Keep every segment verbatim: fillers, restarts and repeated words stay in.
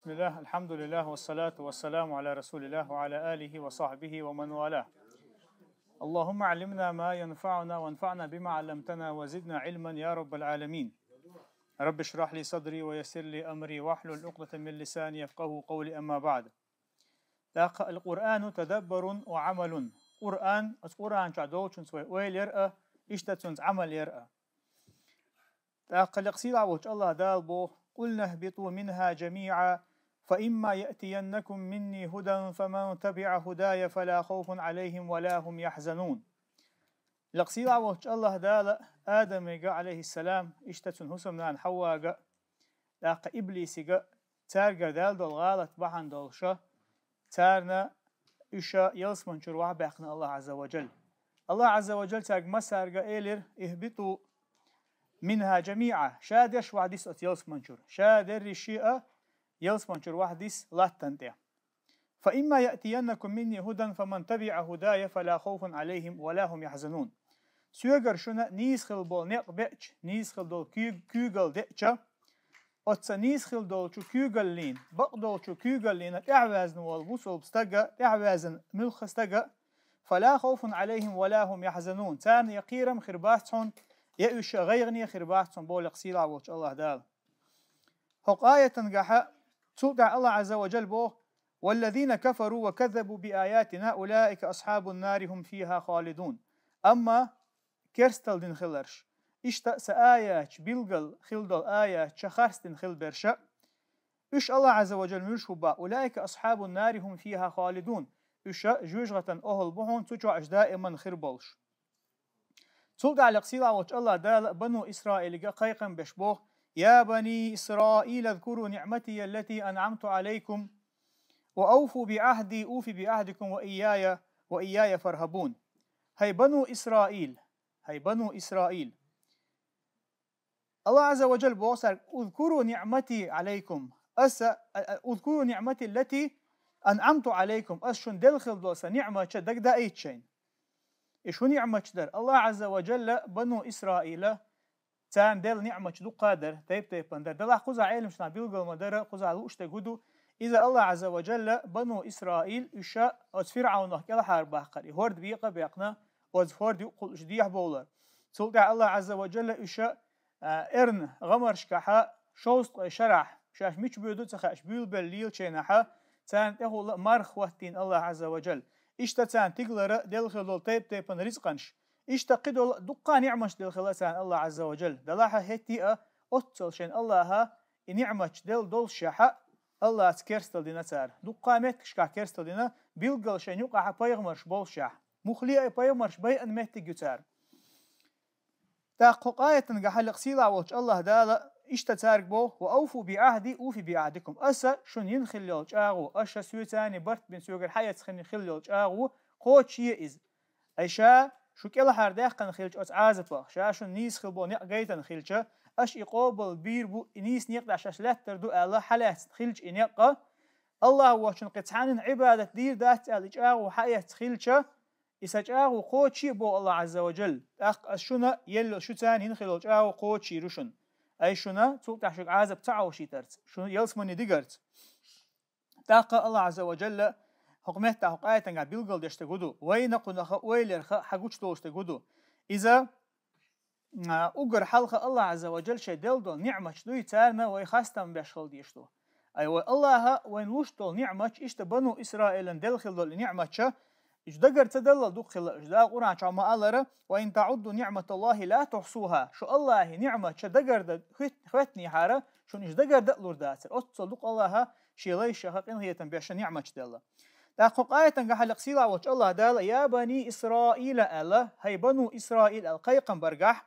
بسم الله، الحمد لله، والصلاة والسلام على رسول الله وعلى آله وصحبه ومن والاه. اللهم علمنا ما ينفعنا وانفعنا بما علمتنا وزدنا علما يا رب العالمين. رب اشرح لي صدري ويسر لي أمري واحلل عقدة من لساني يفقهوا قولي، أما بعد. ТӀаккха القرآن تدبر وعمل. Къуръан, оцу Къуръан чохь долчунца вай ойла яр а, иштта цунца Ӏамал яр а. ТӀаккха лекха сийлахь волчу Аллах Дала боху: «قلنا اهبطوا منها جميعا فإما يأتينكم مني هدى فمن تبع هداي فلا خوف عليهم ولا هم يحزنون». Лекха сийлахь волчу Аллах Дала Адамига, алейхиссалам, иштта цуьнан хӀусамнана Хьаввага, тӀаккха иблисига, цаьргара даьлла долу гӀалат бахьана долуша, царна уьш ялсаманчуьра охьабаьккхина Аллах Азза ва Джалла. Аллах Азза ва Джалла цаьрга массаьрга элира: «اهبطوا منها جميعا», ша дерш охьадисса оцу ялсаманчуьра. Ша дерриш а ялсаманчуьра охьадисса латтана тӀе. «فإما يأتينكم مني هدى فمن تبع هداي فلا خوف عليهم ولا هم يحزنون». Соьгара шуна нийса хила болу некъ беача, нийса хила долу куьг-, куьйгалла деача, оцу нийса хила долчу куьйгаллина, бакъдолчу куьйгаллина тӀаьхьаваьзна волу бусалба стага, тӀаьхьаваьзна муьлхха стага, «فلا خوف عليهم ولا هم يحزنون», царна я кхерам хир бац хьуна, я уьш гӀайгӀане хир бац хьуна, боху лекха сийлахь волчу Аллах Дала. ХӀокху аятангахьа, цул тӀаьхьа Аллах Азза ва Джалла боху: «والذين كفروا وكذبوا بآياتنا أولئك أصحاب النار هم فيها خالدون». Амма керстал дина хиларш, иштта сан аяташ, билггал хила долу аяташ харцдина хила берш, уьш Аллах Азза ва Джалла муьлш бу боху: «أولئك أصحاب النار هم فيها خالدون». Уьш жоьжахатан охьал бу хьуна, цу чохь уьш даиман хир болуш. Цул тӀаьхьа лекха сийлахь волчу Аллах Дала Бану Исраилига кхайкхам беш боху: «يا بني إسرائيل اذكروا نعمتي التي أنعمت عليكم وأوفوا بعهدي أوف بعهدكم وإياي، وإياي فارهبون». ХӀай Бану Исраил, хӀай Бану Исраил. Аллах Азза ва Джалла боху цаьрга: «اذكروا نعمتي عليكم». Аса, а, а, «اذكروا نعمتي التي أنعمت عليكم». Аса шуна делла хила долу сан ниъматаш дагадаийта шайна. И шу ниъматаш дара. Аллах Азза ва Джалла Бану Исраила царна делла ниъматаш дуккха а дара, тайп-тайпана дара. Делахь кхузахь Ӏеламнаха билгал ма дара, кхузахь лууш дерг хӀун ду. Иза Аллах Азза ва Джалла Бану Исраил уьш оцу ФирӀавнах кӀелхьара баккхар, и хӀорд бекъа а бекъна, оцу хӀорда юккъехула уьш дехьа бовлар. Цул тӀаьхьа Аллах Азза ва Джалла уьш, а, эрна гӀамаршкахьа шовзткъе шарахь, шаьш мича буьйлу ду ца хаьаш, буьйлабелла лелачу хенахьа, царна тӀехула марха хӀоттийна Аллах Азза ва Джалла. Иштта царна тигалара делла хила долу тайп-тайпана рицкъанаш. Иштта кхидолу дуккха а ниъматаш делла хила царна Аллах Азза ва Джалла. Делахь а хӀетте а, оццул шайн Аллаха и ниъматаш делла доллушехьа, Аллаца керстал дина цара. Дуккха а меттигашкахь керстал дина, билггал шайн юкъахьа пайхамарш боллушехь. Мухха а пайхамарш байъина меттиг ю цара. ТӀаккха хӀокху аятангахьа лекха сийлахь волчу Аллах Дала иштта цаьрга боху: «وأوفوا بعهدي أوف بعهدكم». Аса шуна йина хила йолу чӀагӀо, аша соьца барт бина, соьгара хьаэцна хила йолу чӀагӀо кхочушъе иза. Ай ша шу кӀелхьара даьккхина хилча оцу Ӏазапах, ша шуна нийса хила болу некъ гайтина хилча, аша и къобал бийр бу, и нийса некъа тӀехь шаьш лаьттар ду аьлла, хьалаьцна хилча и некъа, Аллах воцчунна кхин цхьаннан Ӏибадат дийр дац аьлла и чӀагӀо хьаэцна хилча, и сан чӀагӀо кхочушъе боху Аллах Азза ва Джалла, тӀаккха аса шуна елла шу царна йина хила йолу чӀагӀо кхочушйийр ю шуна. Ай шуна цул тӀаьхьа шуьга Ӏазап ца Ӏовшийтарца, шуна ялсамани дигарца. ТӀаккха Аллах Азза ва Джалла хӀокху меттехь хӀокху аятангахь билгалдеш дерг хӀун ду? Вайна кхунах ойла ярх хьагучудолуш дерг хӀун ду? Иза, а, уггар хьалха Аллах Азза ва Джалла шайн делла долу ниъматаш дуй, царна вай хастам беш хила дезаш ду. Ай вай Аллаха вайна луш долу ниъматаш, иштта Бану Исраилан делла хила долу ниъматаш, уьш дагара ца даллал дукха хила, уьш Дала Къуръан чохь ма-аллара: «وإن تعدوا نعمة الله لا تحصوها». Шу Аллахи ниъматаш дагара дан хӀоьт-, хӀоьттинехьара, шуна уьш дагара дан а лур дацара. Оццул дукха Аллаха шен лайшаха къинхетам беш ниъматаш делла. ТӀаккха хӀокху аятангахьа лекха сийлахь волчу Аллах Дала: «يا بني إسرائيل», аьлла, хӀай Бану Исраил аьлла кхайкхам баргахь,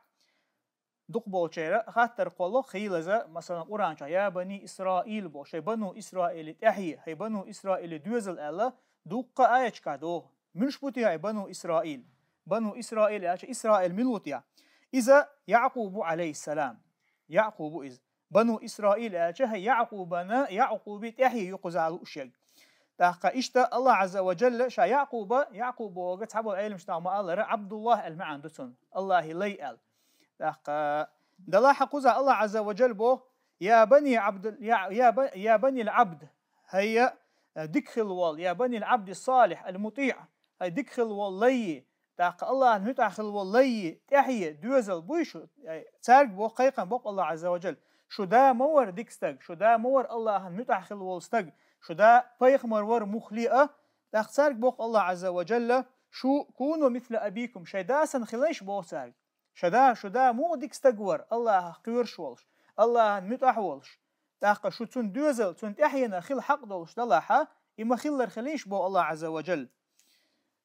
дукхахболчеран хаттар кхолло хийлаза, масалан, Къуръан чохь: «يا بني إسرائيل» боху, шайн Бану Исраилан тӀаьхье, хӀай Бану Исраилан доьзал аьлла, дуккха а аяташкахь доху. Муьлш бу те хӀай Бану Исраил? Бану Исраил аьлча, Исраил мила ву те? Иза Якъубу, алейхиссалам. Якъубу иза. Бану Исраил аьлча, хӀай Якъубана, Якъубан тӀаьхье ю кхузахь лууш ерг. ТӀаккха иштта Аллах Азза ва Джалла ша Якъуба, Якъуб бохург цхьаболу Ӏеламнаха ма-аллара, Абдуллах аьлла маьӀна ду цунна, Аллахи лай аьлла. ТӀаккха делахь а кхузахь Аллах Азза ва Джалла боху: يا بني عبد يا يا ب- يا بني العبد, хӀай дика хила волу, يا بني العبد الصالح المطيع, хӀай дика хила волу лай, тӀаккха Аллахьан муьтӀахь хила волу лай, тӀаьхье доьзал буй шу, цаьрга боху, кхайкхам боху Аллахь Ӏазза ва Джалла. Шу да ма вара дика стаг, шу да ма вара Аллахьан муьтӀахь хила волу стаг, шу да пайхамар вара муххале а, тӀаккха цаьрга боху Аллахь Ӏазза ва Джалла, шу كونوا مثل أبيكم, шайн да санна хилийша боху цаьрга. Шайн да, шун да муха дика стаг вара, Аллахьах кхоьруш волуш, Аллахьан муьтӀахь волуш. ТӀаккха шу цунна доьзал, цунна тӀаьхьенах хила хьакъ долуш далахь, и ма-хиллара хилийша боху Аллахь Ӏазза ва Джалла.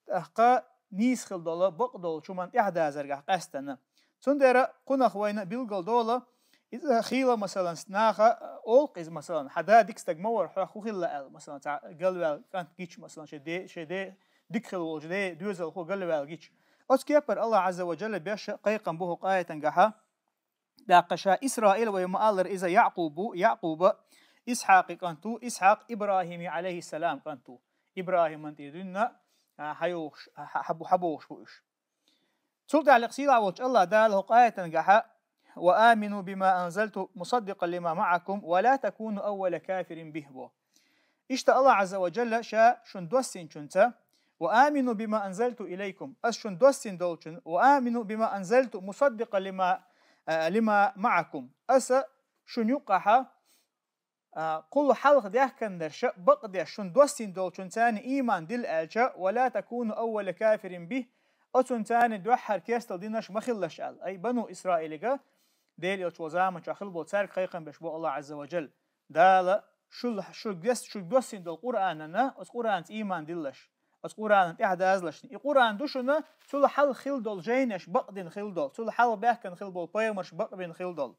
ТӀаккха нийса хила долу, бакъдолчу хӀуманна тӀаьхьадазаргахь къаьстина. Цундела кхунах вайна билгал долу, иза хийла, масалан, наха олу иза, масалан, хьан да дика стаг ма вара, хьох хӀун хилла аьлла, масалан, цхьа галваьлла кӀант гича, масалан, шайн де, шайн де, дика хила волчу де, доьзалхо галваьлла гича. Оцу кепара Аллахь Ӏазза ва Джалла беш кхайкхам бу хӀокху аятангахьа, тӀаккха ша Исраил вай ма-аллара, иза Якъуб ву, Якъуба Исхьакъи кӀант ву, Исхьакъ ИбрахӀими Ӏалайхиссалам кӀант ву. ИбрахӀиман тӀе дуьйна, а, хьайогӀуш, хьа-, хьа-, хьабогӀуш бу уьш. Цул тӀаьхьа лекха сийлахь волчу Аллахь Дала хӀокху аятангахьа: «وآمنوا بما أنزلت مصدقا لما معكم ولا تكونوا أول كافر به» бо. Иштта Аллахь Ӏазза ва Джалла ша шуна доссинчунца: «وآمنوا بما أنزلت إليكم», ас шуна доссина долчун, «وآمنوا بما أنزلت مصدقا لما, а, لما معكم», аса шуна юккъахьа, а, кхул хьалха даьхкинарш бакъдеш шуна доссина долчунца ийман дилла аьлча, «ولا تكونوا أول كافر به», оцунца дуьххьара керстал динарш ма хилалаш аьлла. Ай, Бану Исраилига, Делан элча волу заманчохь хилла болу цаьрга кхайкхам беш бу Аллахь Ӏазза ва Джалла. Дала шул-, шу гес-, шуьга доссина долу Къуръанана, оцу Къуръанца ийман диллаш, оцу Къуръанан тӀаьхьадазалаш. И Къуръан ду шуна цул хьалха хилла долу жайнаш бакъдина хилла долу, цул хьалха баьхкина хилла болу пайхамарш бакъбина хилла долу.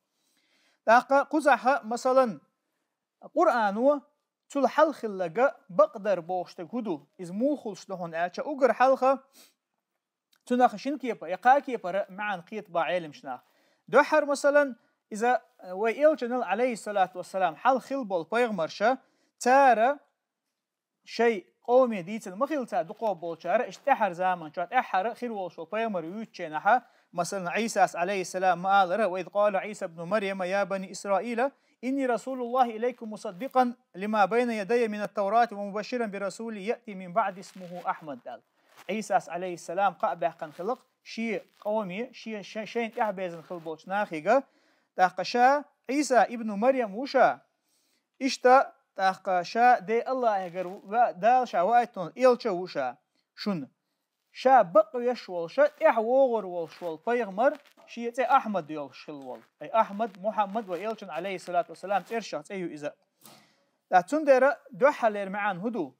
ТӀаккха кхузахьа, масалан, Къуръано цул хьалха хилларг бакъдар бохуш дерг хӀун ду? Иза муха хуьлуш ду хьуна аьлча, уггар хьалха цунах шина кепара, я кхаа кепара маьӀна кхета боху Ӏеламнаха. Дуьххьара, масалан, иза, э, вай элчанал, Ӏалайхиссалату вассалам, хьалха хилла болу пайхамарша, цара шайн къоме дийцина ма хилла цара дукхах болчара, иштта тӀаьххьара заманчохь, тӀаьххьара хир волуш волу пайхамар вуьйцучу хенахьа, масалан, Ӏийсас, Ӏалайхиссалам, ма алара: «وإذ قال عيسى ابن مريم يا بني إسرائيل إني رسول الله إليكم مصدقا لما بين يدي من التوراة ومبشرا برسول يأتي من بعدي اسمه أحمد», аьлла. Ӏийсас, Ӏалайхиссалам, кхаъ баьккхина хилла-кх шен къоме, шен, шен, шайна тӀаьхьабезна хилла болчу нахега, тӀаккха ша Ӏийса ибну Марьям ву ша, иштта, тӀаккха ша Дела Аллахьегара ву-, ва-, Дала ша ваийтина элча ву ша шуна. Ша бакъвеш волуша, тӀаьхьа вогӀур волуш волу пайхамар, шен цӀе Ахьмад йолуш хилла волу. Ай, Ахьмад, Мухьаммад вай элчан, Ӏалайхиссалату вассалам, цӀершах цӀе ю иза. Ткъа цундела дуьххьарлера маьӀна хӀун ду?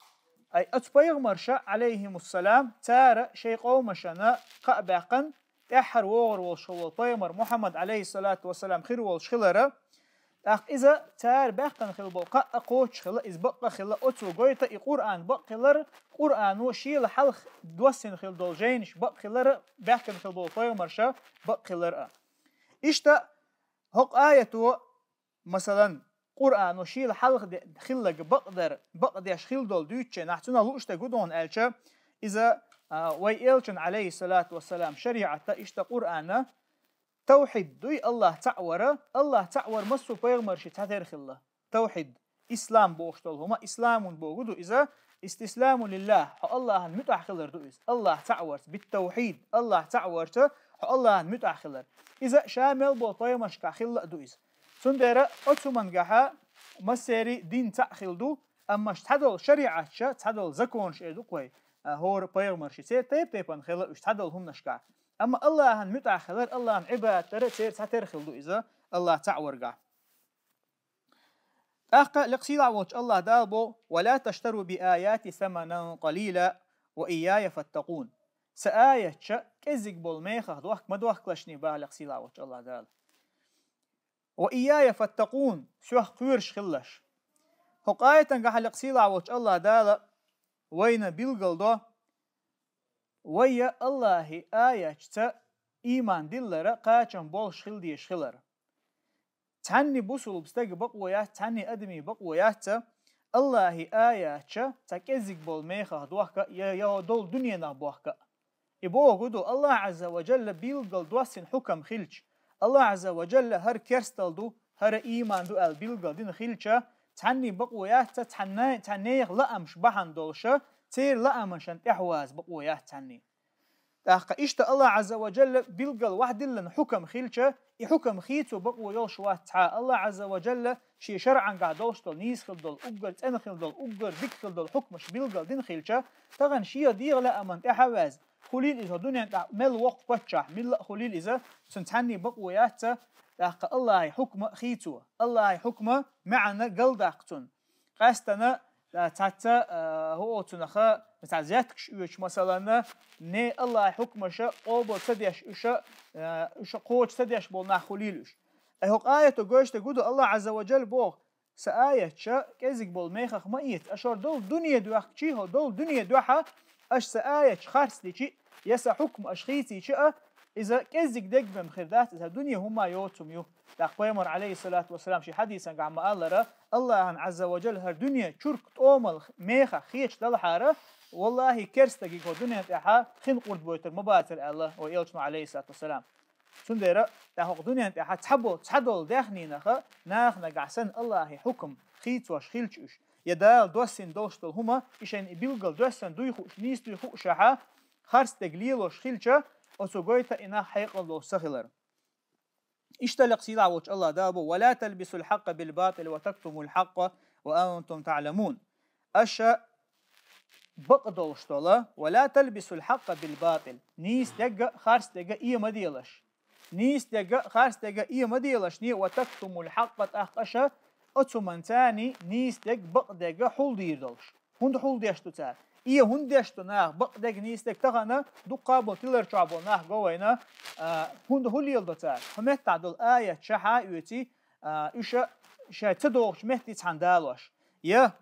Ай, оцу пайхамарша, Ӏалайхимуссалам, цара шайн къомашна кхаъ баьккхина, тӀаьххьара вогӀур волуш хилла волу пайхамар Мухьаммад, Ӏалайхиссалату вассалам, хир волуш хилара, тӀаккха иза цара баьккхина хилла болу кхаъ кхочуш хилла, иза бакъ хилла, оцо гойту и Къуръан бакъ хилар, Къуръано шена хьалха доссина хилла долу жайнаш бакъ хилара, баьккхина хилла болу пайхамарша бакъ хилара. Иштта хӀокху аято, масалан, Къуръано шена хьалха де-, хилларг бакъдар, бакъдеш хилла долу дуьйцучу хенахь, цунах лууш дерг хӀун ду хьуна аьлча, иза, а, вай элчан, Ӏалайхиссалату вассалам, шариӀатта иштта Къуръана, тавхьид дуй, Аллахь цхьаъ вара, Аллахь цхьаъ вара массо а пайхамарши цхьатера хилла. Тавхьид, ислам бохуш долу хӀума, исламун боху ду иза, истисламу лиллахь, хьо Аллахьан муьтӀахь хилар ду иза. Аллахь цхьаъ варца, бит-тавхьид, Аллахь цхьаъ варца, хьо Аллахьан муьтӀахь хилар. Иза ша мел болу пайхамаршкахь хилла а ду иза. Цундела оцу хӀумангахьа массери дин цхьаъ хилла ду, амма цхьадолу шариӀатша, цхьадолу законаш эр ду-кх вай, а, хӀора пайхамарши, церан тайп-тайпана хилла уьш цхьадолу хӀуманашкахь. Амма Аллахьан муьтӀахь хилар, Аллахьан Ӏибадат дара церан цхьатера хилла ду иза, Аллахь цхьаъ варгахь. ТӀаккха лекха сийлахь волчу Аллахь Дала боху: «ولا تشتروا بآياتي ثمنا قليلا وإياي فاتقون». Сан аятша кӀеззиг болу мехах дохка ма дохкалашний, боху лекха сийлахь волчу Аллахь Дала. «وإياي فاتقون», Сох кхоьруш хилалаш. ХӀокху аятангахьа лекха сийлахь волчу Аллахь Дала вайна билгал до, вай Аллахьан аятшца ийман диллара кхачам болуш хила дезаш хилар. Цхьанне бусулба стага бакъо яц, цхьанне адамийн бакъо яц, Аллахьан аятша цхьа кӀеззиг болу мехах дохка, я, я долу дуьненах бохка. И боху ду, Аллахь Ӏазза ва Джалла билггал доссина хьукам хилча, Аллахь Ӏазза ва Джалла хӀара керстал ду, хӀара ийман ду аьлла билгал дина хилча, цхьанний бакъо яц цхьанна, цхьаннех лаамаш бахьана долуша, церан лаамашна тӀаьхьаваза бакъо яц цхьанний. ТӀаккха иштта Аллах Ӏазза ва Джалла билгал вахдиллина хьукам хилча, и хьукам хийцо бакъо йолуш вац цхьа. Аллах Ӏазза ва Джалла шен шарӀангахь долуш долу, нийса хила долу, уггар цӀена хила долу, уггар дика хила долу хьукмаш билгал дина хилча, тахана шен дегӀан лааман тӀаьхьа а ваьзна, хуьлийла иза хӀокху дуьнен тӀехь мел воккха паччахь, милла а хуьлийла иза, цуьнан цхьанний бакъо яц цхьа, тӀаккха Аллахьан хьукма хийцо, Аллахьан хьукма маьӀна галдаккха цунна. Къаьстина, а, цхьацца, а, хӀу оцунаха, цхьа зеткаш оьцуш, масалан, не Аллахьан хьукмаша къобал ца деш уьш, а, уьш кхочуш ца деш болу нах хуьлийла уьш. Ай хӀокху аято гойтуш дерг хӀун ду, Аллах Ӏазза ва Джалла боху: «Сан аяташ кӀезиг болу мехах ма эца, аша хӀара долу дуьне доьхкича, хӀара долу дуьне дуьхьа аша сан аяташ харц дича, я сан хьукма аша хийцийча а, иза кӀеззиг дегбен хир дац, иза дуьне хӀумма йоцу хӀума ю». ТӀаккха пайхамар, Ӏалайхиссалату вассалам, шен хьадисангахь ма-аллара, Аллахьан Ӏазза ва Джалла хӀара дуьне чурк тӀомал мехах хеташ далахьара, валлахӀи, керстаниг хӀокху дуьнен тӀехь хин къурд бойтур ма бацара аьлла вайн элчано, Ӏалайхиссалату вассалам. Цундела тӀаккха хӀокху дуьнен тӀехь цхьабо-, цхьадолу даьхнинах нахана нагахь санна Аллахьан хьукам хийцош хилча уьш, я Дала доссийна долуш долу хӀума, и шайна и билгал доьссина дуй хууш, нийса дуй хуушехь, харц дерг лелош хилча, оцо гойту и нах хьекъал долуш ца хилар. Иштта лекха сийлахь волчу Аллах Дала боху: «Ва ла талбисул хьакъа бил батӀил ва тактумул хьакъа ва антум таӀламун». Аша бакъ долуш дола, «ва ла талбисул хьакъа бил батӀил». Нийса дерг а, харц дерг а э ма делаш. Нийса дерг а, харц дерг а э ма делаш, не, «ва тактумул хьакъа», тӀаккха аша оцу хӀуманца нийса дерг, бакъ дерг хьулдийр долуш. ХӀунда хьулдеш ду цара? Э хӀунда деш ду наха бакъ дерг, нийса дерг? Тахана дуккха а болу тилар чохь болу нах го вайна, а, хӀунда, хӀун леладо цара? Хьо меттахь долу аят ша хьа а оьций, а, уьш шайн ца догӀучу метте цхьаьна далош. Я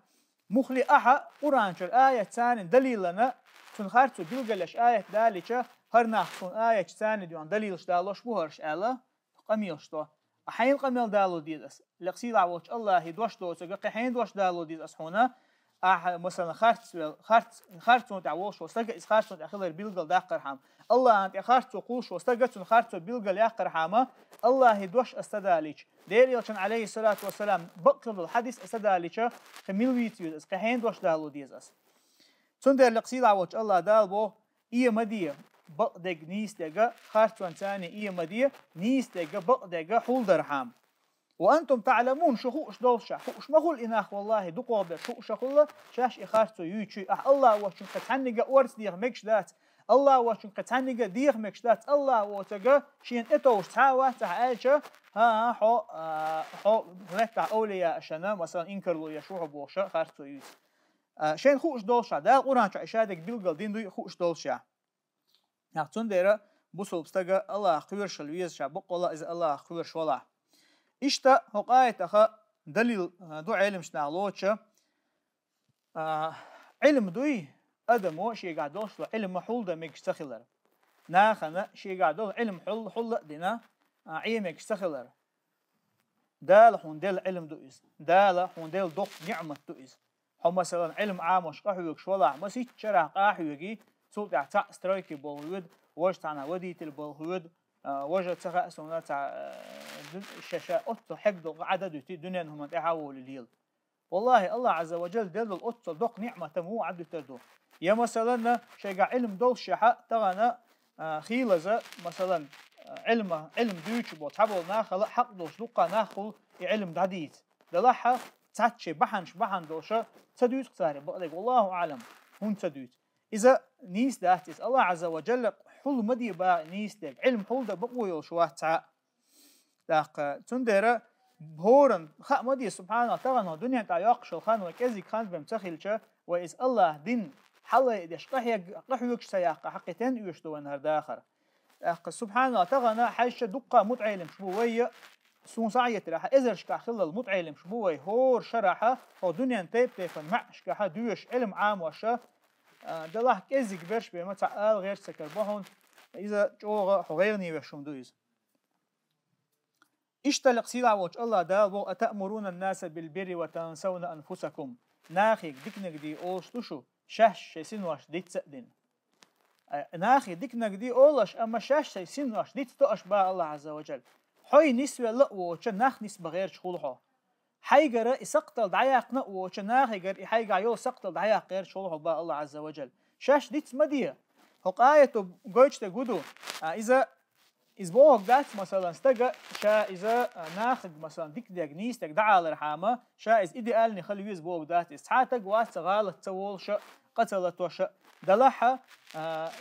муххале ахьа Къуръан чуьра аят царна далилана, цунна харцо билгалъеш аят далийча, хӀара нах суна аяташ царна дуьхьа далилаш далош бу хӀорш аьлла, къамелаш до. Ахьа хьайна къамел дало деза ас. Лекха сийлахь волчу Аллахьан дош доцург, кхин хьайна дош дало деза ас хьуна. Ахьа, масалан, харц вел-, харц, харцонна тӀехь волуш волу стага, иза харцонна тӀехь хилар билгал даккхархьама, Аллахьан тӀе харцо кхуллуш волу стага, цунна харцо билгал яккхархьама, Аллахьан дош ас ца далийча, Делан элчан, Ӏалайхиссалату вассалам, бакъ хила долу хьадис ас ца далийча, кхин мила вийца веза ас, кхин хьайна дош дало деза ас. Цундела лекха сийлахь волчу Аллах Дала боху: «Э ма де бакъ дерг нийса дерг а, харцонца э ма де, нийса дерг а, бакъ дерг а хьулдархьама». «Ва антум таӀламун», шу хууш долуш, хууш ма хуьлу и нах, валлахӀи, дукхох берш хууш а хуьлу, шаьш и харцо юьйцуш. Ахь Аллах воцчуьнга кхин цхьаннега орца деха мегаш дац, Аллах воцчуьнга кхин цхьаннега деха мегаш дац, Аллах воцург шена тӀетовжаш цхьа а вац, ахь аьлча, хӀан-хӀа, хьо, а, хьо меттахь овлияашна, масалан, инкарло еш ву хьо бохуш, харцо юьйцу. А, шайна хууш долуш, Дала Къуръан чохь и шадерг билгал дина дуй хууш долуш. Нах цундела бусулба стага Аллах кхоьруш веза ша, баккъалла иза Аллах кхоьруш валахь. Иштта хӀокху аятаха далил, а, ду Ӏеламчу наха лоцуша, а, Ӏилма дуй, адамо шегахь долуш долу Ӏилма хьулдан мегаш ца хилар. Нахана шегахь долу Ӏилма хьул-, хьулла а дина, а, Ӏен мегаш ца хилар. Дала хьуна делла Ӏилма ду иза. Дала хьуна делла доккха ниӀмат ду иза. Хьо, масалан, Ӏилма Ӏамош къахьоьгуш валахь, масийтта шарахь къа а хьоьгий, цул тӀаьхьа цхьаъ стройки болх воьду, важа цхьана водитель болх воьду, а, важа ца хаьа суна цхьа, а, ду-, ша, ша оццул хьегна долу къа Ӏад а дуьтий, дуьненан хӀуманна тӀаьхьа а волий лела. ВаллахӀи, Аллах Ӏазза ва Джалла делла долу оццул доккха ниӀмат ма ву Ӏад дуьтур ду. Я, масалан, шайгахь Ӏилма долуш шаьхьа, тахана, а, хийлаза, масалан, а, Ӏилма, Ӏилма дуьйцуш болу цхьаболу нах хила а хьакъ долуш дуккха нах хуьлу и Ӏилма дӀадийца. Делахь а цхьацца шайн бахьанаш бахьана долуша ца дуьйцу-кх цара бакъдерг, валлахӀу аӀлам, хӀунда ца дуьйцу. Иза нийса дац иза. Аллах Ӏазза ва Джалла хьул ма де боху нийса дерг, Ӏилма хьулдан бакъо йолуш вац цхьа а. ТӀаккха цундела хӀоранна хаа ма де, субхьаналлахӀ, тахана хӀокху дуьнен тӀехь йоккхуш йолу хан вайн кӀезиг хан бен ца хилча, вай иза Аллах дин хьалаайдеш къахьег-, къахьоьгуш ца яккха, хьакхетен оьшуш ду вайн хӀара дахар. ТӀаккха, субхьаналлахӀ, тахана хьаьжча дуккха мутаӀеламаш бу вай, суна схьа а йитарехь, эзаршкахь хиллал мутаӀеламаш бу вай, хӀора шарахь, хӀокху дуьненан тайп-тайпана маьӀӀашкахь доьшуш, Ӏилма Ӏамош, а, делахь кӀеззиг берш бен ма цхьа ала гӀерташ ца кара бохьун, иза чӀогӀа хьо гӀайгӀане веш хӀума ду иза. Иштта лекха сийлахь волчу Аллах Дала боху: «Атаъмурунан-наса бил-бирри ва тансавна анфусакум». Нахе диканиг де олуш ду шу, шаьш шайн синош диц а дина. А, нахе диканиг де олуш, амма шаьш шайн синош диц тоъуш боху Аллах Ӏазза ва Джалла. хьо нисвелла а воцуш, нах нисбан гӀерташ хуьлу хьо. Хьайгара и сакхтал дӀаяьккхина а воцуш, нахигара и хьайгахь йолу сакхтал дӀаяккха гӀерташ хуьлу хьо, боху АллахӀ Ӏазза ва Джалла. Шаьш диц ма де. ХӀокху аято гойтуш дерг хӀун ду? А, иза, иза бохург дац, масалан, стага ша иза, а, нахага, масалан, дика дерг, нийса дерг дӀаалархьама, ша иза идеальный хила веза бохург дац. Иза цхьа а стаг вац ца гӀалат ца волуш а, къа ца латош а. Делахь а, а,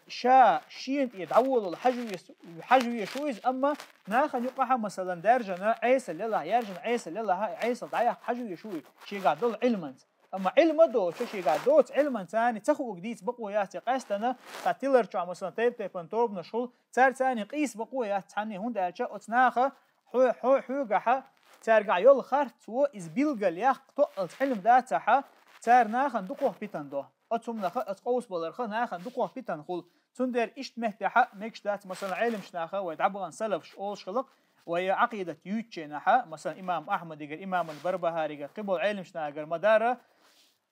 ша шена тӀера дӀаволавала хьажа веза, хьажа везаш ву иза, амма нахана юкъахь, масалан, даьржина Ӏесалла елахь, яьржина Ӏесалла елахь, Ӏесалла дӀаяккха хьажа везаш ву иза шегахь долу Ӏилманца. Амма Ӏилма доцуш, шегахь доцу Ӏилманца цхьаъ хӀуъа дийца бакъо яц, я къаьстина цхьа тилар чохь, масалан, тайп-тайпана тобанаш хуьлу, цаьрца къийса бакъо яц цхьанне, хӀунда аьлча оцу наха хьо-, хьо-, хьоьгахь цаьргахь йолу харцо иза билгал яккха тоъалц Ӏилма дацахь, цара нахана дукхох питана до. Оцу хӀуманах, оцу къовсабаларх нахана дукхох питана хуьлу. Цундела иштта меттехь мегаш дац, масалан, Ӏеламчу наха вай дӀабахана салафаш олуш хилла-кх, вай Ӏакъидат юьйцучу хенахь, масалан, имам Ахьмадигара, имам аль-Барбахаригара, кхин болу Ӏеламчу нахагара ма-дарра,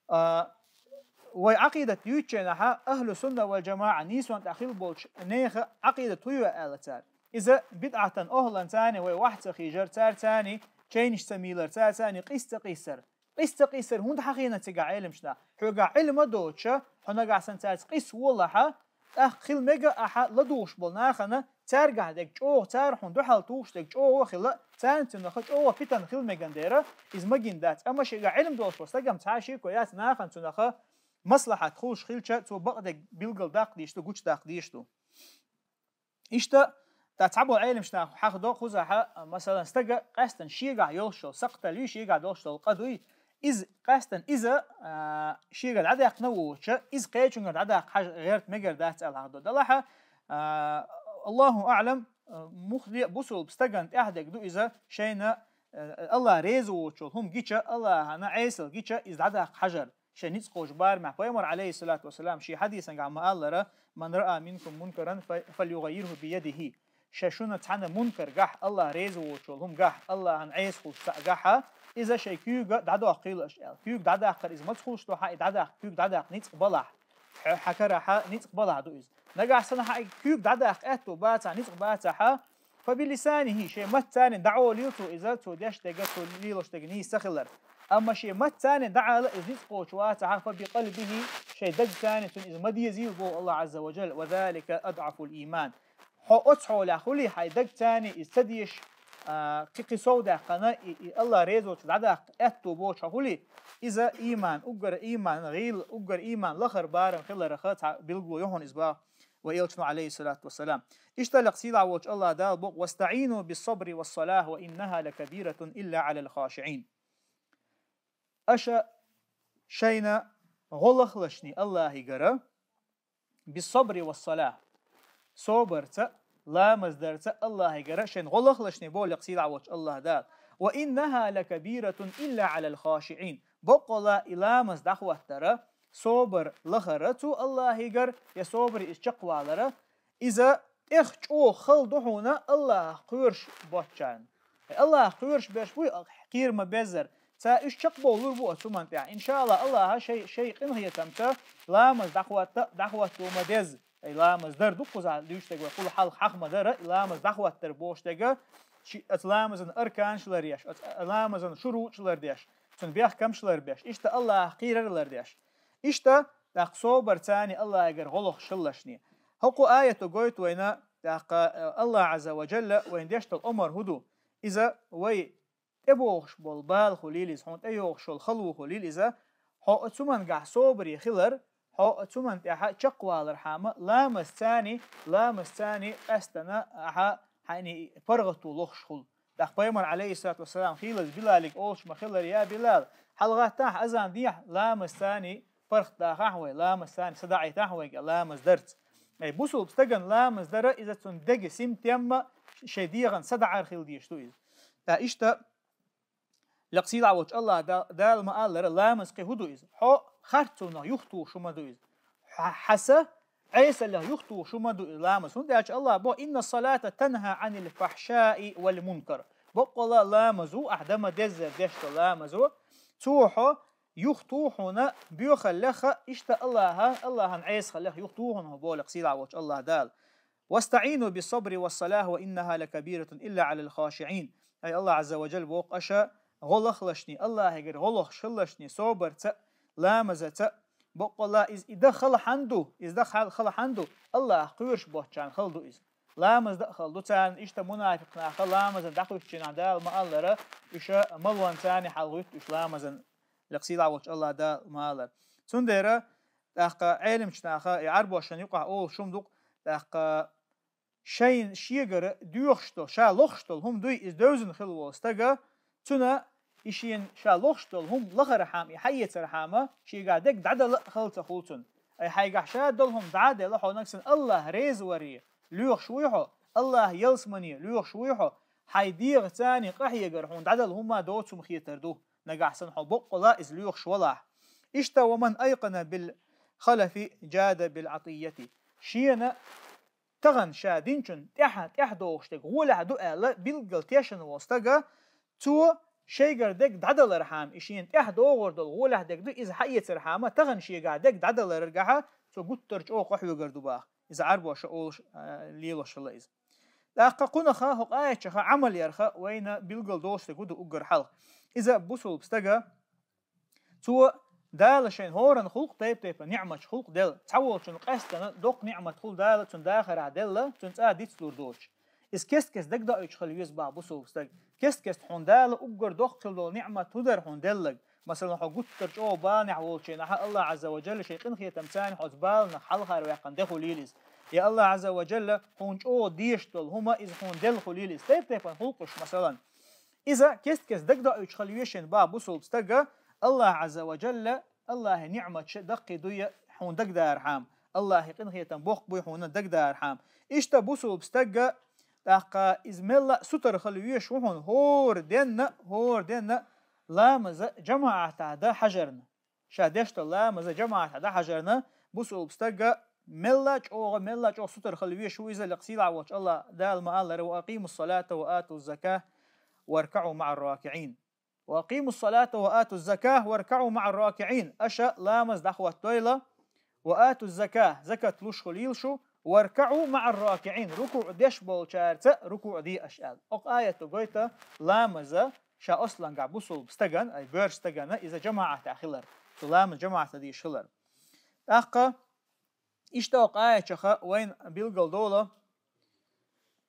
а, вай Ӏакъидат юьйцучу хенахь, ахьлу сунна вал джамаӀа нийсонан тӀехь хилла болчу нехан Ӏакъидат хӀун ю аьлла цара. Иза бидӀатан охӀланца вай ваьхьа ца хьажар, цаьрца чайнаш ца мийлар, цаьрца къийса ца къийсар. Къийса ца къийсар хӀунда хьахийна цигахь Ӏеламчу наха? Хьоьгахь Ӏилма доцуш, хьо нагахь санна цаьрца къийса волахь, тӀаккха хила мега ахьа ладугӀуш болу нахана, цаьргахь дерг чӀогӀа, цара хьуна дуьхьал тухуш дерг чӀогӀа хила, царна цунах чӀогӀа питана хила меган дера, иза магийна дац. Амма шегахь Ӏилма долуш волу стагана цхьа а шеко яц, нахана цунах маслахьат хуьлуш хилча, цо бакъдерг билгал даккха дезаш ду, гучудаккха дезаш ду. Иштта, тӀаккха цхьаболу Ӏеламчу наха хьахадо кхузахь, масалан, стага къаьстина шегахь йолуш йолу сакхтал юй, шегахь долуш долу къа дуй, иза къаьстина иза, а, шегара дӀадаьккхина а воцуш, иза кхечуьнгара дӀадаккха хьажа гӀерта мегар дац аьлла хьахадо. Делахь а, а, Аллаху аӀлам, а, мухха а бусулба стагана тӀехь дерг ду иза шайна, а, АллахӀ реза воцуш йолу хӀума гича, АллахӀана Ӏесалла гича, иза дӀадаккха хьажар. Шайн ницкъ кхочу барамехь пайхамар, алейхиссалату вассалам, шен хьадисангахь ма-аллара: «Ман раа минкум мункаран фа-, фальюгайирху биядихи». Шайн шуна цхьана мункар гахь, АллахӀ реза воцуш волу хӀума гахь, АллахӀан Ӏеса хуьлуш цхьаъ гахь, иза шайн куьйга дӀадоккхийла аша аьлла. Куьйга дӀадаккхар иза маца хуьлуш ду хьан и дӀадаккха, куьйга дӀадаккха ницкъ балахь. Хьо-, хьан карахь ницкъ балахь ду иза. Нагахь санна хьан и куьйга дӀадаккха аьтто бацахь, ницкъ бацахь, «Фабилисанихи», шен маттаца дӀаолийла цо иза, цо деш дерг, цо лелош дерг нийса ца хилар. Амма шен маттаца дӀаала иза ницкъ кхочуш вацахь, «фабикъалбихи», шен дагца цуьнан иза ма дезийла боху АллахӀ Ӏазза ва Джалла, «ва залика адӀафул ийман». Хьо оцу хьолехь хуьлий, хьайн дагца иза ца дезаш, а, кхин-кхин сов даьккхина, и, и АллахӀ реза воцуш дӀадаккха аьтто боцуш хьо хуьлий, иза ийман, уггар ийман, гӀийла, уггар ийман лахара барам хиларах цхьа билгало ю хьуна иза боху вай элчано, алейхиссалату вассалам. Иштта лекха сийлахь волчу АллахӀ Дала боху: «ВастаӀину биссабри вассалахь, ва иннаха лакабиратун илла Ӏалал хашиӀин». Аша шайна гӀо лахалашний АллахӀигара, биссабри вассалахь, собарца, ламаз дарца АллахӀигара шайна гӀо лахалашний боху лекха сийлахь волчу АллахӀ Дала. «Ва иннаха лакабиратун илла Ӏалал хашиӀин». Баккъала и ламаз дӀахӀоттара, собар лахара цу АллахӀигара, я собаре иза чекхвалара, иза тӀех чӀогӀа хала ду хьуна АллахӀах кхоьруш боцчарна. Э, АллахӀах кхоьруш берш буй кхера ма-беззара. Ца уьш чекхбовлур бу оцу хӀуманна тӀехь. ИншаАллахӀ, АллахӀа шай, шай къинхетамца ламаз дӀахӀотта, дӀахӀотто ма-дезза. Ай, ламаз дар ду кхузахь дуьйцуш дерг вай, кхул хьалха хьаха ма-дарра, и ламаз дӀахӀоттар бохуш дерг, ши-, оцу ламазан арканаш лардеш, оцу ламазан шуруъаш лардеш, цуьнан бехкамаш ларбеш, иштта АллахӀах кхерар лардеш. Иштта, тӀаккха собарца АллахӀигара гӀо лахалашний. ХӀокху аято гойту вайна, тӀаккха, э, АллахӀ Ӏазза ва Джалла вайна деш долу омар хӀун ду? Иза вай тӀебогӀуш болу бала хуьлийла иза, хьуна тӀейогӀуш йолу хало хуьлийла иза, хьо оцу хӀуманна тӀехь собаре хилар, хьо оцу хӀуманна тӀехь чекхвалархьама, ламазца, ламазца къаьстина ахьа хьайна паргӀато лохуш хуьлу. ТӀаккха пайхамар, алейхиссалату вассалам, хийлаза Билалига олуш ма-хиллара: «Я Билал, хьалагӀаттахьа, азан дехьа, ламазца паргӀатдахахьа вай, ламазца садаӀийтахьа вайга ламаз дарца». Ай, бусулба стагана ламаз дара, иза цуьнан деган симтем а, шайн дегӀан садаӀар хила дезаш ду иза. Ткъа иштта, лекха сийлахь волчу АллахӀ Да-, Дала ма-аллара, ламаз кхин хӀун ду иза? Хьо харцонах юхатухуш хӀума ду иза. Хьа-, хьан са Ӏесаллех юхатухуш хӀума ду иза ламаз. ХӀунда аьлча АллахӀа боху: «Инна салата танха Ӏанил фахьшаи вал мункар». Баккъала ламазо, ахь дан ма-деззара деш долу ламазо, цо хьо юхатуху хьуна боьхаллех а, иштта АллахӀа, АллахӀан Ӏесаллех юхатуху хьуна хьо, боху лекха сийлахь волчу АллахӀ Дала. «واستعينوا بالصبر والصلاة وإنها لكبيرة إلا على الخاشعين». Ай Аллах Азза ва Джалла боху аша гӀо лахалашний, Аллахьегара гӀо лохуш хилалашний, собарца, ламазаца, боккъала иза и дан хала хьан ду, иза дан хала хала хьан ду, Аллах кхоьруш боцчарна хала ду иза. Ламаз дан а хала ду царна, иштта мунафикъ наха ламазан дӀакхуьссучу хенахь Дала ма-аллара, уьш малонца хьалхавуьтту уьш ламазан, лекха сийлахь волчу Аллах Дала ма-аллара. Цундела тӀаккха Ӏеламчу наха и Ӏарбошна юкъахь олуш хӀума ду-кх, тӀаккха шайн шегара доьхуш долу, ша лохуш долу хӀума дуй иза девзина хила волу стага, цуьнан и шена ша лохуш долу хӀума лахархьама, и хьаэцархьама, шегахь дерг дӀадала а хала ца хуьлу цунна. Ай хьайгахь ша долу хӀума дӀа а делла, хьо нагахь санна Аллах реза варе лоьхуш вуй хьо, Аллах ялсамане лоьхуш вуй хьо, хьайн дегӀаца къахьегар хьуна дӀадала хӀума доцу хӀума хетар ду, нагахь санна хьо боккъала иза лоьхуш валахь. Иштта: «ومن أيقن بالخلف جاد بالعطية». Шена тахана ша динчун тӀаьхьа, тӀаьхьа догӀуш дерг гӀолехь ду аьлла, билггал тешна волу стага, цо шайгара дерг дӀадалархьама, и шена тӀаьхьа догӀур долу гӀолехь дерг ду, иза хьаэцархьама, тахана шегахь дерг дӀадаларгахьа, цо гуттар чӀогӀа къахьоьгур ду баха. Иза Ӏарбоша олуш, а, лелош хила иза. ТӀаккха кхунаха, хӀокху аятеха Ӏамал ярха вайна билггал долуш дерг хӀун ду уггар хьалха. Иза бусулба стага, цо Дала шайна хӀоранна гӀуллакх, тайп-тайпана ниӀматаш гӀуллакх делла. Цхьаволчунна къаьстина доккха ниӀмат хуьлу Дала цунна дахарехь делла, цунна цкъа а дицлур доцуш. Иза кест-кеста дагадоуьйтуш хила веза баха бусулба стаг. Кест-кеста хьуна Дала уггар доккха хила долу ниӀмат хӀун дара хьуна делларг? Масала, хьо гуттар чӀогӀа баланехь волчу хенахь, Аллах Азза ва Джалла шайн къинхетамца хьо оцу баланах хьалхара ваьккхина де хуьлийла иза. Я Аллах Азза ва Джалла хьуна чӀогӀа дезаш долу хӀума иза хьуна делла хуьлийла иза. Тайп-тайпана гӀуллакхаш, масалан. Иза кест-кеста дагадоуьйтуш хила веза шайна баха бусулба стага, Аллах Азза ва Джалла, Аллахьан ниӀматаш даккхий дуй хьуна дагадархьама, Аллахьан къинхетам боккха буй хьуна дагадархьама. Иштта бусулба стага, тӀаккха иза мелла а сутара хила везаш ву хьуна хӀора денна, хӀора денна ламаза жамаӀатехь дан хьажарна. Ша деш долу ламаза жамаӀатехь дан хьажарна, бусулба стага мелла а чӀогӀа, мелла а чӀогӀа сутара хила везаш ву иза, лекха сийлахь волчу Аллах Дала ма-аллара: «وأقيموا الصلاة وآتوا الزكاة واركعوا مع الراكعين». «وأقيموا الصلاة وآتوا الزكاة واركعوا مع الراكعين». Аша ламаз дӀахӀоттойла, «وآتوا الزكاة», закат луш хуьлийла шу, «واركعوا مع الراكعين», рукуӀ деш болчаьрца рукуӀ де аша аьлла. Окху аято гойту ламаза ша ослангахь бусулба стагана, ай боьрша стагана иза жамаӀатехь хилар, цу ламаз жамаӀатехь деш хилар. ТӀаккха иштта окху аятеха вайна билггал долу,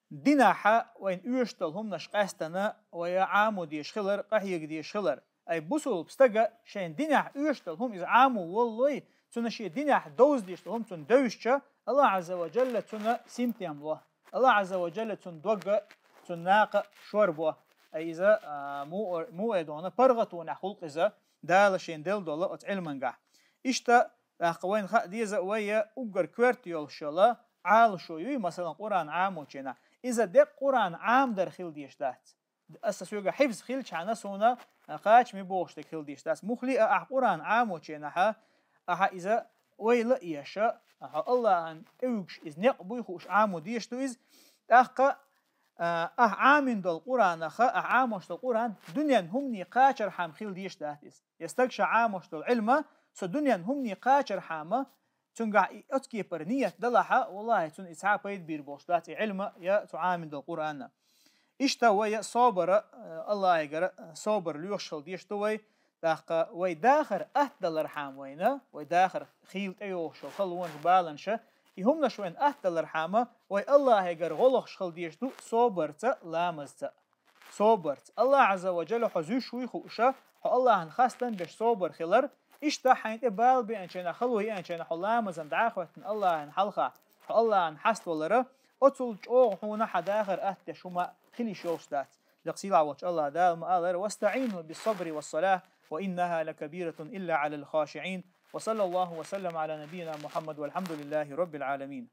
динехь вайна оьшуш долу хӀуманаш къаьстина вай Ӏамо дезаш хилар, къахьега дезаш хилар. Ай бусулба стага шайн динехь оьшуш долу хӀума иза Ӏамо воллой, цунна шен динехь довза дезаш долу хӀума цунна девзча, Аллах Азза ва Джалла цунна синтем ло. Аллах Азза ва Джалла цунна догга, цунна накха шор бо. Ай иза, а, му-, муэдона паргӀатонехь гӀуллакх иза, Дала шен делла долу оцу Ӏилмангахь. Иштта, тӀаккха вайна хаа деза, вай уггар коьрта йолуш йолу Ӏалашо юй, масалан, Къуръан Ӏамоченахь. Иза декъ Къуръан Ӏамадар хила дезаш дац. Аса соьга хьифз хилчхьана суна, а, кхачаме бохуш дерг хила дезаш дац. Мухли а ахь Къуръан Ӏамоченахьа, ахьа иза ойла а еш, ахьа Аллахьан тӀевуьгуш иза некъ буй хууш Ӏамо дезаш ду иза. ТӀаккха, а, ахь Ӏамин долу Къуръанаха, ахь Ӏамош долу Къуръан дуьнен хӀумане кхачархьама хила дезаш дац иза. Я стаг ша Ӏамош долу Ӏилма, со дуьнен хӀумане кхачархьама, цуьнгахь и оцу кепара ниет далахьа, валлахӀи, цунна и цхьа пайда бийр болуш дац и Ӏилма я цу Ӏамин долу Къуръанна. Иштта вай я собара, э, Аллахьигара, э, собар лоьхуш хила дезаш ду вай, тӀаккха вай дахар атта далархьама вайна, вай дахар хийла тӀейогӀуш йолу халонаш, баланаш, и хӀуманаш вайна атта далархьама, вай Аллахьигара гӀо лохуш хила дезаш ду собарца, ламазца. Собарца. Аллах Азза ва Джалла хьо зуьйш вуй хууша, хьо Аллахьан хастам беш собар хилар, иштта хьайн тӀе бала беанчайна, хало еанчайна хьо ламазан дӀа а хӀоьттина Аллахьан хьалха, хьо Аллахьан хьаставалара, оцул чӀогӀа хьуна хьан дахар атта деш хӀума хила йиш йолуш дац. Лекха сийлахь волчу Аллах Дала ма алара: «واستعينوا بالصبر والصلاة وإنها لكبيرة إلا على الخاشعين». وصلى الله وسلم على نبينا محمد والحمد لله رب العالمين.